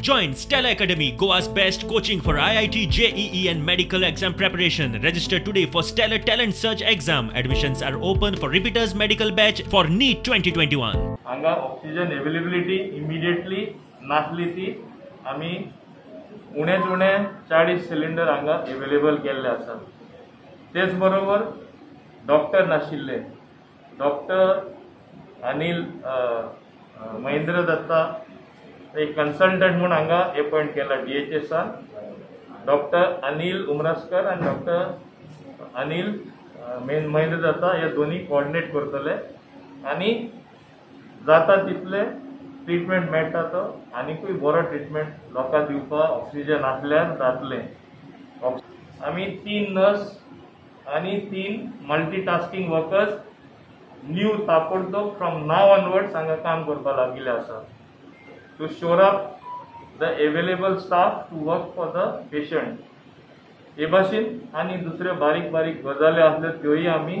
Join Stellar Academy, Goa's best coaching for IIT, JEE and medical exam preparation. Register today for Stellar Talent Search exam. Admissions are open for repeaters medical batch for NEET 2021. हांगा oxygen availability immediately नासली ती आमी उणेच उणे 40 cylinder हांगा available केल्ले आसात. तेच बरोबर डॉक्टर नाशिल्ले, डॉक्टर अनिल महेंद्र दत्ता एक कन्सल्टंट म्हूण हांगा एपॉयंट केला डीएचएसान. डॉक्टर अनिल उमरास्कर आनी डॉक्टर अनिल महेंद्र दत्ता हे दोनी कोऑर्डिनेट करतले आनी जाता तितले ट्रिटमेंट मेळटा तो आनिकूय बरो ट्रिटमेंट लोकांक दिवपाक ऑक्सिजन आसल्यार जातलें. आमी 3 नर्स आनी 3 मल्टीटास्किंग वर्कर्स न्यू ताबडतोब फ्रॉम नाव ऑनवर्ड्स हांगा काम करपाक लागिल्ले आसा to shore up the available staff to work for the patient. हे भाशेन आनी दुसऱ्यो बारीक बारीक गजाली आसल्यो त्योय आमी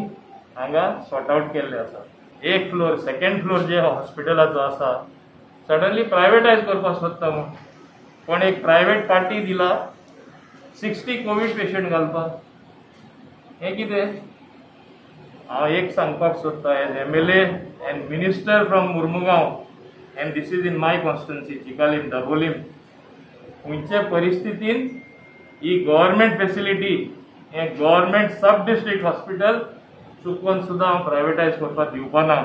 हांगा सॉर्ट आउट केल्ले आसा. एक फ्लोर, सेकंड फ्लोर जे हॉस्पिटलाचो आसा सडनली प्रायवेटायज करपाक सोदता म्हूण पण एक प्रायवेट पार्टी दिला 60 कोवीड पेशंट घालपाक. हें कितें? हांव एक सांगपाक सोदता as MLA and minister from Mormugao and this is in my constituency Chicalim Dabolim, खंयचे परिस्थितीन ही गव्हर्मेंट फेसिलिटी हें गव्हर्मेंट सब डिस्ट्रिक्ट हॉस्पिटल चुकोन सुद्दां हांव प्रायवेटायज करपाक दिवपा ना.